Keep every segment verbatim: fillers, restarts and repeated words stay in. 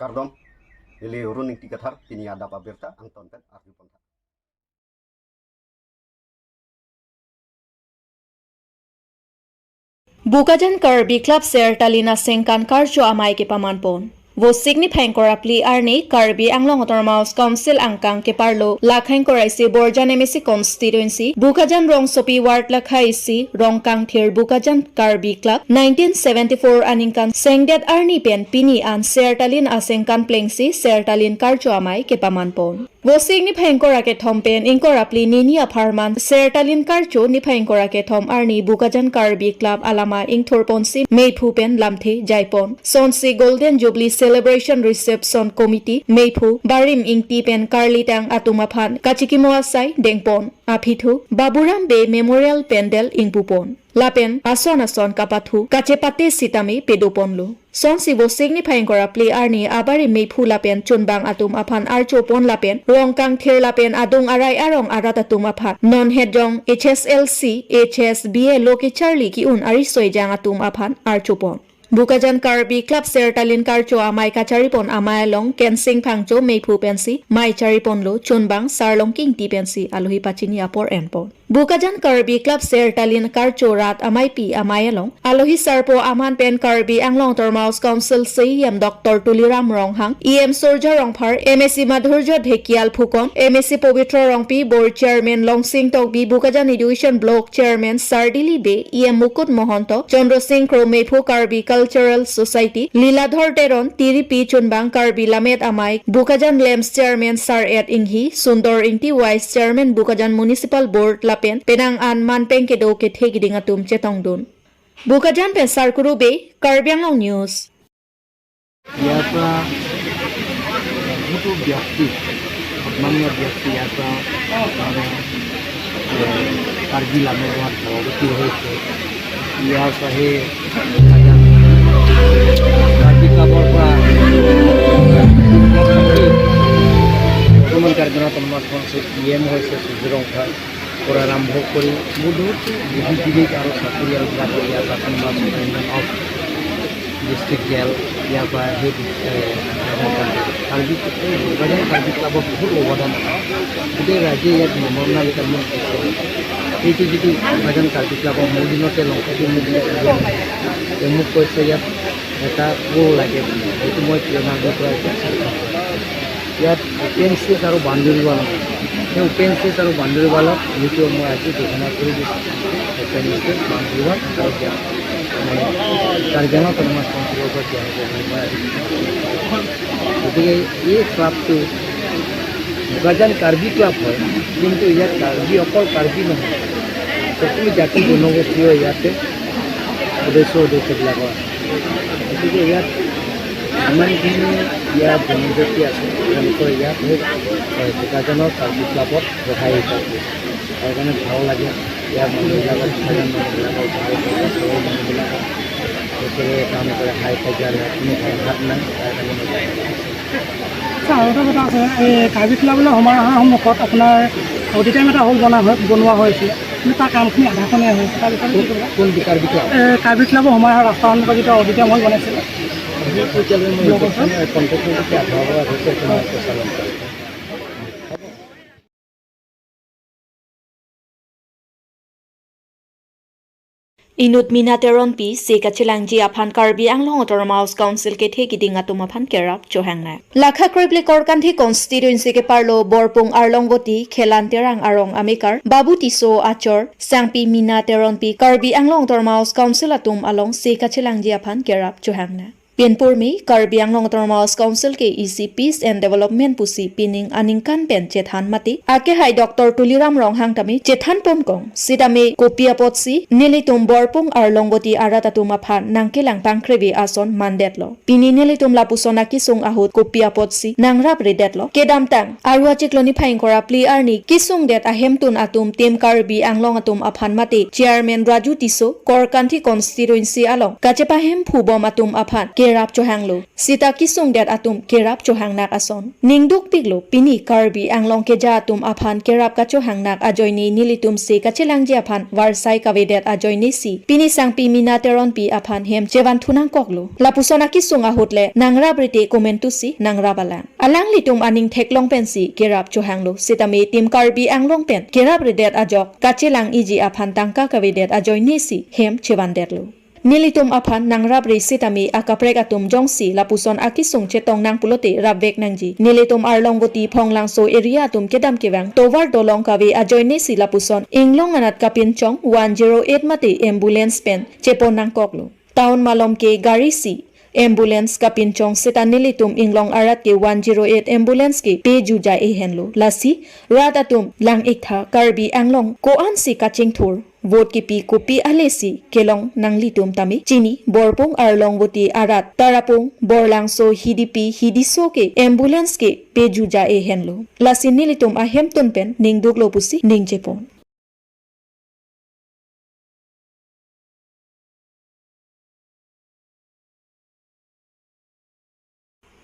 Kardom, neli Arun Ingti Kathar, pini adap abirta angton pen arju pon tha. Bokajan Karbi Club Sertalin asengkan karcho amei kepaman pon. Vosik niphai ingkoi ra phli arni Karbi Anglong Autonomous Council angkang keparlo lakha ingkoi ra isi Borjan M A C constituency, Bokajan rongsopi ward lakha isi Rongkangthir Bokajan Karbi Club nineteen seventy-four aningkan sengdet arni pen pini an Sertalin asengkan plengsi Sertalin karcho amei kepaman pon. Vosik niphai ingkoi ra kethom pen ingkoi ra phli nini apharman Sertalin karcho niphai ingkoi ra kethom arni Bokajan Karbi Club alama ingthur ponsi meiphu pen lamthe jaipon. Sonsi Golden Jubilee Celebration Reception Committee meiphu Barim Ingti pen karlitang atum aphan kachikimo asai dengpon. Aphi thu Baburam Bey Memorial Pandal ingpupon. Lapen ason ason kapathu kachepate sitame pedoponlo. Sonsi Vosik niphai ingkoi ra phli arni abarim meiphu lapen chunbang atum aphan archopon lapen Rongkangthir lapen adung arai arong arat atum aphan non hetjong H S L C, H S B A lo kecharli ki-un ariso ejang atum aphan archopon. Bokajan Karbi Club Sertalin karcho amei kacharipon amei along Kensing Phangcho meiphu pensi mei chariponlo, chunbang Sarlongki Ingti pensi alohi pachini apor enpon. Bokajan Karbi Club Sertalin karcho rat ameipi amei along alohi sarpo aman pen Karbi Anglong Autonomous Council C E M Doctor Tuliram Ronghang, E M Surjya Rongphar, M A C Madhurjya Dhekial Phukan, M A C Pobitro Rongpi, Board Chairman Longsing Tokbi, Bokajan Education Block Chairman Sardili Bey, E M Mukut Mohanto, Chandra Singh Kro meiphu Karbi Cultural Society, Liladhor Teron, Tiripi chunbang Karbi Lammet Amei, Bokajan Lamps Chairman Sar-et Inghi, Sundor Ingti Vice Chairman Bokajan Municipal Board lapen penang an manpeng kedo kethe kiding atum chetongdun. Bokajan pen Sarkuru Bey, Karbi Anglong News. ইয়াৰ পৰা বহুতো ব্যক্তি, সন্মানীয় ব্যক্তি ইয়াৰ পৰা মানে, এ, কাৰ্বি লামেজত সভাপতি হৈছে। ইয়াৰ পৰা সেই কাৰ্বি ক্লাবৰ পৰা বৰ্তমান Karbi Anglong autonomous council E M হৈছে সুজু ৰংফাৰ পৰা আৰম্ভ কৰি বহুত বুদ্ধিজীৱিক আৰু চাকৰিয়ালবিলাকে ইয়াৰ পৰা কোনোবা ডিষ্ট্ৰিক্ট জেল, ইয়াৰ পৰা সেই, এ, কাৰ্বি, এই বোকাজান কাৰ্বি ক্লাবৰ বহুত অৱদান আছে। গোটেই ৰাইজে ইয়াত মৰণা কেইটা মূল হৈছে। এইটো যিটো বোকাজান কাৰ্বি ক্লাবৰ মোৰ দিনতে লংকাটো মোক, মোক কৈছে ইয়াত এটা প'ল লাগে বুলি। সেইটো মই পিয়নাৰ পৰা এতিয়া চাই পাইছোঁ। ইয়াত অপেন স্পেচ আৰু বাউণ্ডেৰী ৱাল আছে। সেই অপেন স্পেচ আৰু বাউণ্ডেৰী ৱালত যিটো মই আজি ঘোষণা কৰি দিছোঁ, অপেন স্পেচ, বাউণ্ডেৰী ৱাল আৰু গেট, মানে, কাৰ্বি আংলং অট'নমাছ কাউন্সিলৰ পৰা দিয়া হ'ব বুলি মই আজি ঘোষণা কৰিছোঁ। গতিকে এই ক্লাবটো বোকাজান কাৰ্বি ক্লাব হয়, কিন্তু ইয়াত কাৰ্বি, অকল কাৰ্বি নহয়, সকলো জাতি জনগোষ্ঠীয় ইয়াতে সদস্য সদস্যবিলাকৰ আছে। গতিকে ইয়াত যিমানখিনি ইয়াত জনজাতি আছে, তেওঁলোকৰ ইয়াত সেই, এ, বোকাজানৰ কাৰ্বি ক্লাবত সহায় হিচাপে। তাৰ কাৰণে ভাল লাগে। ইয়াৰ মানুহবিলাকক, বোকাজান মানুহবিলাকক ভাল পায়, ওচৰৰ মানুহবিলাকক। ওচৰৰে কাম কৰে, হাই কাজিয়া নাই, কোনো সংঘাত নাই, তাৰ কাৰণে মই ভাল পাইছোঁ। আচ্ছা, আৰু এটা কথা আছে, এই কাৰ্বি ক্লাবলৈ সোমাই অহাৰ সন্মুখত আপোনাৰ অডিটৰিয়াম এটা হ'ল বনা হয়, বনোৱা হৈছিলে, কিন্তু তাৰ কামখিনি আধাখনীয়া হৈছে, তাৰ বিষয়ে কি ক'ব? কোন কাৰ্বি ক্লাব? এই কাৰ্বি ক্লাবৰ সোমাই অহা ৰাস্তাৰ সন্মুখত যিটো অডিটৰিয়াম হ'ল বনাইছিলে। সেইটো এতিয়ালৈ মই ব্লকৰ ওচৰত? কণ্টেক্ট আধাৰ পৰা হৈছে, এইটো মই প্ৰচাৰ কৰিম। Inut Mina Teronpi se kachelangji aphan Karbi Anglong Autonomous Council kethe kiding atum aphan kerap chohang nai. Lakha kreplek Korkanthi constituency keparlo Borpung Arlongvoti Khelan Terang arong amekar Babu Tisso achor sangpi Mina Teronpi Karbi Anglong Autonomous Council atum along se kachelangji aphan kerap chohang nai. Pinpurmi Karbi Anglong Autonomous Council ke isi Peace and Development pusi pining aningkan pen chethan mati akehai Doctor Tuliram Ronghang tame chethan ponkong sitame kopi apotsi nelitum Borpung Arlongvoti arat atum aphan nangkelang pangkrevi ason mandetlo. Pini nelitum lapuson akisung ahut kopi apotsi nangrapredetlo. Kedamtang aru achiklo niphai ingkoi ra phli arni kisungdet ahemtun atum Team Karbi Anglong atum aphan mate Chairman Raju Tisso, Korkanthi constituency along kachepahem phubom atum aphan ke kerap chohanglo. Seta kesungdet atum kerap chohangnak ason. Ningdukpiklo, pini Karbi Anglong keja atum aphan kerap kachohangnak ajoine nelitum se kachelangji aphan varsai kavedet ajoine si pini Sangpi Mina Teronpi aphan hem chevanthunangkoklo. Lapuson akesung ahut le nangrap rite komantusi nangrap alang. Alanglitum aning theklong pensi kerap chohanglo. Setame Team Karbi Anglong pen kerap redet ajok kachelang-iji aphan tangka kavedet ajoine si hem chevandetlo. Nelitum aphan nangrap re setame akaprek atum jongsi lapuson akesung chetongnang pulote rapvek nangji. Nelitum Arlongvoti Phonglangso area atum kedam kevang tovar dolong kave ajoine si lapuson inglong anat kapinchong one zero eight mate ambulance pen cheponnangkoklo. Town malom ke gari si ambulance kapinchong seta nelitum inglong arat ke one zero eight ambulance ke pejuja ehenlo. Lasi rat atum lang-iktha, Karbi Anglong ko-ansi kachingthur, vote kepi kopi ale si kelong nanglitum tame chini, Borpung Arlongvoti arat Tarapung, Borlangso, Hidipi, Hidiso ke ambulance ke pejuja ehenlo. Lasi nelitum ahemtun pen ningduklo pusi ningjepon.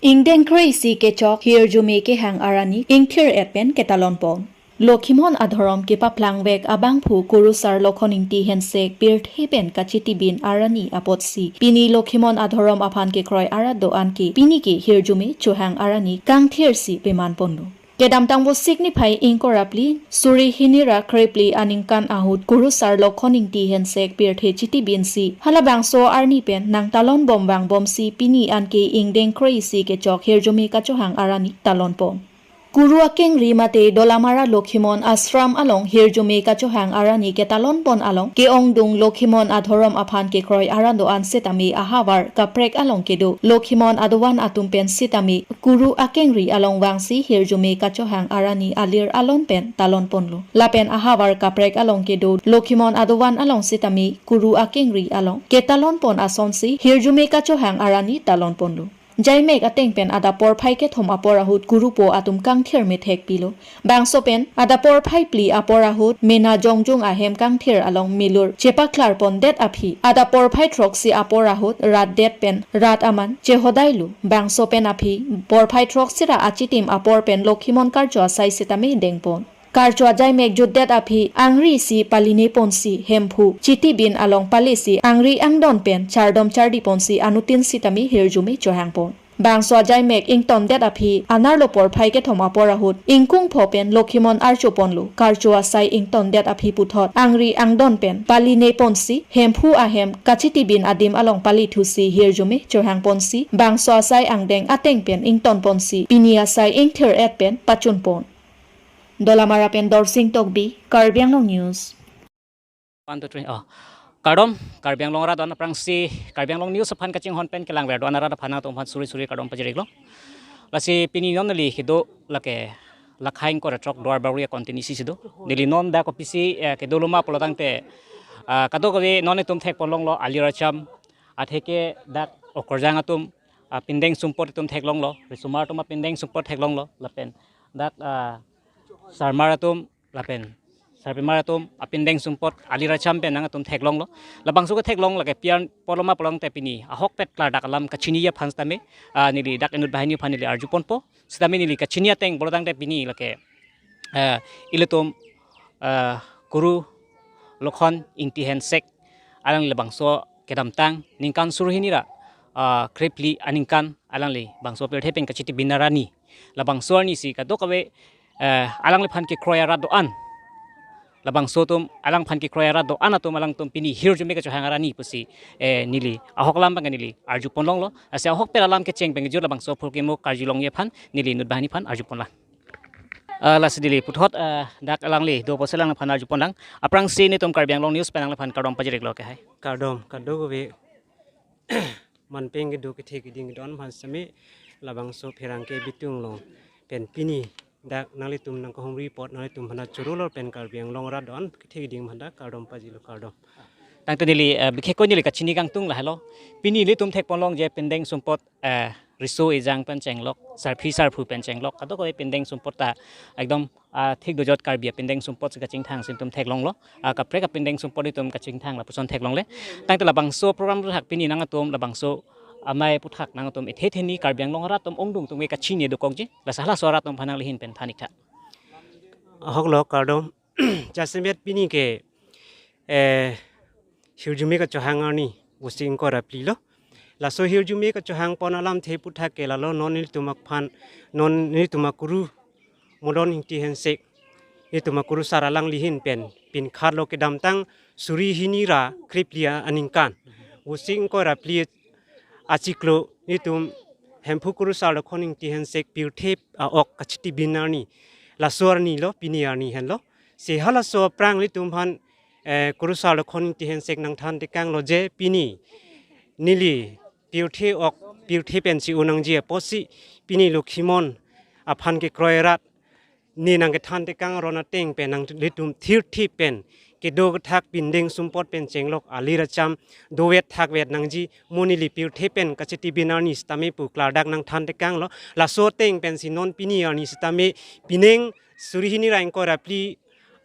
Ingdeng kre-isi kechok hirjume kehang arani ingthir-et pen ketalonpon. Lokhimon adhorom kepaplangvek abangphu Kurusar Lokhon Ingti Hensek pirthe pen kachetibin arani apotsi pini Lokhimon adhorom aphan kekroi arat do-an ke pini ke hirjume chohang arani kangthirsi pemanponlo. Kedamtang Vosik niphai ingkoi ra phli suri hini ra krephli aningkan ahut Kurusar Lokhon Ingti Hensek pirthe chetibinsi halabangso arni pen nangtalonbom vangbomsi pini anke ingdeng kre-isi kechok hirjume kachohang arani talonpon. Kuru akengri mate Dolamara Lokhimon Ashram along hirjume kachohang arani ketalonpon along ke-ongdung Lokhimon adhorom aphan kekroi arat do-an setame ahavar kaprek along kedo Lokhimon adovan atum pen setame Kuru akengri along vangsi hirjume kachohang arani alir alon pen talonponlo. Lapen ahavar kaprek along kedo Lokhimon adovan along setame Kuru akengri along ketalonpon asonsi hirjume kachohang arani talonponlo. Jaimek ateng pen adap porphai kethom apor ahut Kurupo atum kangthir methek pilo. Bangso pen adap porphai phli apor ahut mena jongjung ahem kangthir along milur chepaklarpondet aphi, adap porphai throksi apor ahut rat det pen rat aman chehodailo. Bangso pen aphi porphai throksi ra achitim apor pen Lokhimon karcho asai setame dengpon. Karcho ajaimek jutdet aphi angri isi palineponsi Hemphu chetibin along palisi angri angdon pen chardom chardiponsi anutin setame hirjume chohangpon. Bangso ajaimek ingtondet aphi anerlo porphai kethom apor ahut ingkung pho pen Lokhimon archoponlo. Karcho asai ingtondet aphi puthot angri angdon pen palineponsi Hemphu ahem kachetibin adim along palithusi hirjume chohangponsi bangso asai angdeng ateng pen ingtonponsi pini asai ingthir-et pen pachunpon. Dolamara pen Dorsing Tokbi, Karbi Anglong News. One, two, three. Oh. Kardom, Karbi Anglong arat do-an aphrangsi, Karbi Anglong News aphan kachinghon pen kelangver do-an arat aphan nangtum aphan suri suri kardom pajir-iklo. Lasi pini non neli kedo lake Lakhaing Koratrok Duarbagori a-constituency si do. Neli non dak kopisi, eh, kedo loma pulo tangte, ah, kadokave non itum thekponlonglo, alir acham, atheke dak okorjang atum, ah, pindeng sumpot itum theklonglo, risomar atum apindeng sumpot theklonglo, lapen dak, ah, sarmar atum, lapen sarpimar atum apindeng sumpot alir acham pen nangtum theklonglo. Labangso ketheklong lake pi apot loma pulo tangte pini ahokpet klardak alam kachini aphan setame, ah, neli dak inut banghini aphan neli arjuponpo. Setame neli kachini ateng pulo tangte pini lake, eh, ilitum, eh, Kuru Lokhon Ingti Hensek alangli labangso kedamtang ningkan suri hini ra, ah, krephli aningkan alangli bangso pirthe pen kachetibin arani. Labangso arnisi kadokave, eh, alangliphan kekroi arat do-an. Labangso atum alangphan kekroi arat do-an atum alangtum pini hirjume kachohang arani pusi, eh, neli ahok alam abang neli arjuponlonglo. Lasi ahokpet alam kecheng pen kejut labangso phurkimo karjulongji aphan neli inut banghini aphan arjuponlang. Ah, lasi neli puthot, ah, dak alangli do apotsi alangliphan arjuponlang. Aphrangsi netum Karbi Anglong News pen alangliphan kardom pajir-iklo ke hai. Kardom, kadokave manpeng kedo kethe keding do-an aphan setame labangso pherangke bitung along pen pini dak nanglitum nangkahumri apot nanglitum aphan chorolo pen Karbi Anglong arat do-an kethe keding aphan dak kardom pajirlo, kardom. Tangte neli, eh, bikhekoi neli kachini kangtung lahelo. Pini ilitum thekponlong je pindeng sumpot, eh, riso ejang pen chenglok, sarpi sarpo pen chenglok, kadokave pindeng sumpot ta ekdom, ah, thik dojot Karbi apindeng sumpot si kachingthang si itum theklonglo. Ah, kaprek apindeng sumpot itum kachingthang lapuson theklongle. Tangte labangso program thak pini nangtum labangso amei aphuthak nangtum ethe theni Karbi Anglong arat atum ongdung atum ke kachini dokokji. Lasi halaso arat atum aphan nanglihin pen than ik tha. Ahok lo kardom. Jasemet pini ke, eh, hirjume kachohang arni Vosik ingkoi ra phli lo. Laso hirjume kachohang pon alamthe aphuthak ke lalo non nelitum aphan, non nelitum akuru Modon Ingti Hensek, nelitum akurusar alanglihin pen pin khat lo kedamtang suri hini ra kre phli aningkan, Vosik ingkoi ra phli achiklo nelitum Hemphu kurusar Lokhon Ingti Hensek pirthe a-ok kachitibin arni, laso arni lo, pini arni henlo. Si halaso aphrang nelitum aphan, eh, kurusar Lokhon Ingti Hensek nangthan tekang lo je pini neli pirthe ok, pirthe pensi un nangji apotsi pini Lokhimon aphan kekroi arat ne nangkethan tekang aron ateng pen nanglitum thirthi pen kedo kethak pindeng sumpot pen chenglok alir acham dovet thakvet nangji, mo neli pirthe pen kachitibin arni sitame pu klardak nangthan tekang lo. Laso ateng pensi non pini arni sitame pining suri hini ra ingkoi ra phli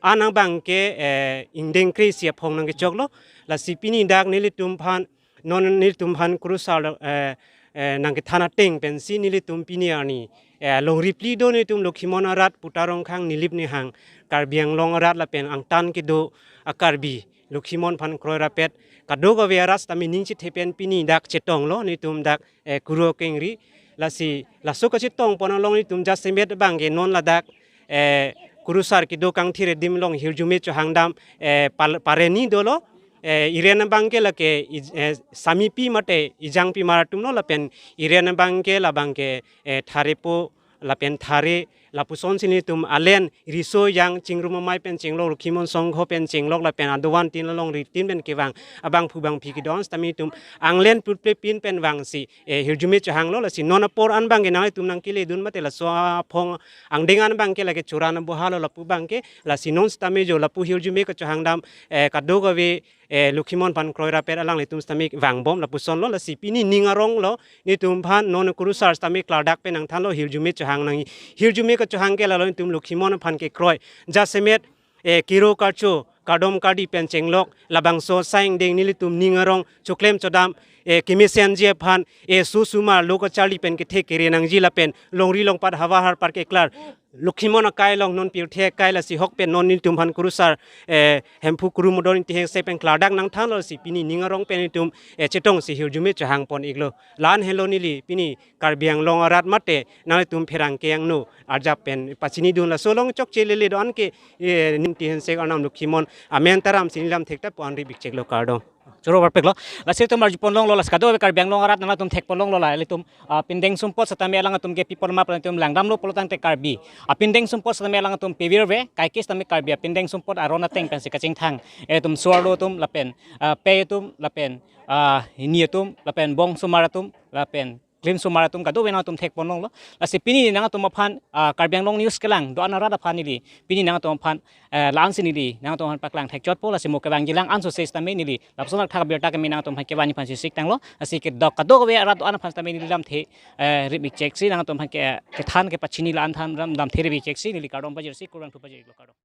an abang ke, eh, ingdeng kre-isi aphong nangkechok lo. Lasi pini dak nelitum aphan, non nelitum aphan kurusar lo, eh, eh, nangkethan ateng pensi nelitum pini arni, eh, longri phli do nelitum Lokhimon arat, Puta Rongkhang, Nilip Nihang, Karbi Anglong arat lapen angtan kedo a-Karbi Lokhimon aphan kroi rapet kadokave arat sitame ning chethe pen pini dak chetong lo nelitum dak, eh, kuru kengri. Lasi laso kachetong pon along nelitum jasemet abang ke non ladak, eh, kurusar kedo kangthir adim along hirjume chohang dam, eh, pal-, pareni dolo, eh, iren abang ke lake ij-, eh, Samipi mate Ijangpimar atum lo lapen iren abang ke labang ke, eh, Tharepo lapen Thare, lapuson si nelitum alen riso yang chingrum amei pen chenglok, Lokhimon Songho pen chenglok lapen adovan tin along ritin pen kevang abangphu bangphi kedo-an sitame nelitum anglen putple pin pen vangsi, eh, hirjume chohang lo. Lasi non apor an abang ke nanglitum nangkele dun mate laso aphong angdeng an abang ke lake Choran Aboha lo lapu abang ke. Lasi non sitame jo lapu hirjume kachohang dam, eh, kadokave, eh, Lokhimon aphan kroi rapet alanglitum sitame vangbom lapuson lo. Lasi pini ning arong lo nelitum aphan non kurusar sitame klardak pen nangthan lo hirjume chohang nang, hirjume kachohang ke lalo nelitum Lokhimon aphan kekroi. Jasemet, eh, kiro karcho, kardom kardi pen chenglok labangso asai angdeng nelitum ning arong choklem chodam, eh, kemesenji aphan, eh, susumar lo kacharli pen kethe kere nangji lapen longri longpat havar harpar keklar Lokhimon akai along non pirthe akai lasi hok pen non nelitum aphan kurusar, eh, Hemphu kuru Modon Ingti Hensek pen klardak nangthan lo si pini ning arong pen nelitum, eh, chetong si hirjume chohang pon iklo. La-an helo neli pini Karbi Anglong arat mate nanglitum pherangke angno arjap pen pachini dun. Laso along chokche lele do-an ke, eh, Ingti Hensek arnam Lokhimon amen taram si neli lam thek ta pu-an rip ik chek lo kardom. Choro barpek lo. Lasi nelitum arju pon long lo, lasi kadokave Karbi Anglong arat nangtum thek pon long lo la, ilitum, ah, pindeng sumpot sitame alangtum ke pi apot ma pu nangtum langdam lo pulo tangte Karbi apindeng sumpot sitame alangtum pevir ave, kaike sitame Karbi apindeng sumpot aron ateng pensi kachingthang. Ilitum suarlo atum lapen, ah, pei atum lapen, ah, hini atum lapen bongsomar atum lapen klimsomar atum kadokave nangtum thek pon long lo. Lasi pini nangtum aphan, ah, Karbi Anglong News kelang do-an arat aphan neli pini nangtum aphan, eh, la-an si neli nangtum aphan paklang thek chotpo. Lasi mo kevangji lang anso sitame neli lapuson athak abirta keme nangtum aphan kevanji aphan si sik tanglo. Lasi kedok kadokave arat do-an aphan sitame neli lamthe, eh, rip ik chek si nangtum aphan ke, kethan kepachini la-an than lam lamthe rip ik chek si neli kardom pajir si kurvangthu pajir lo kardom.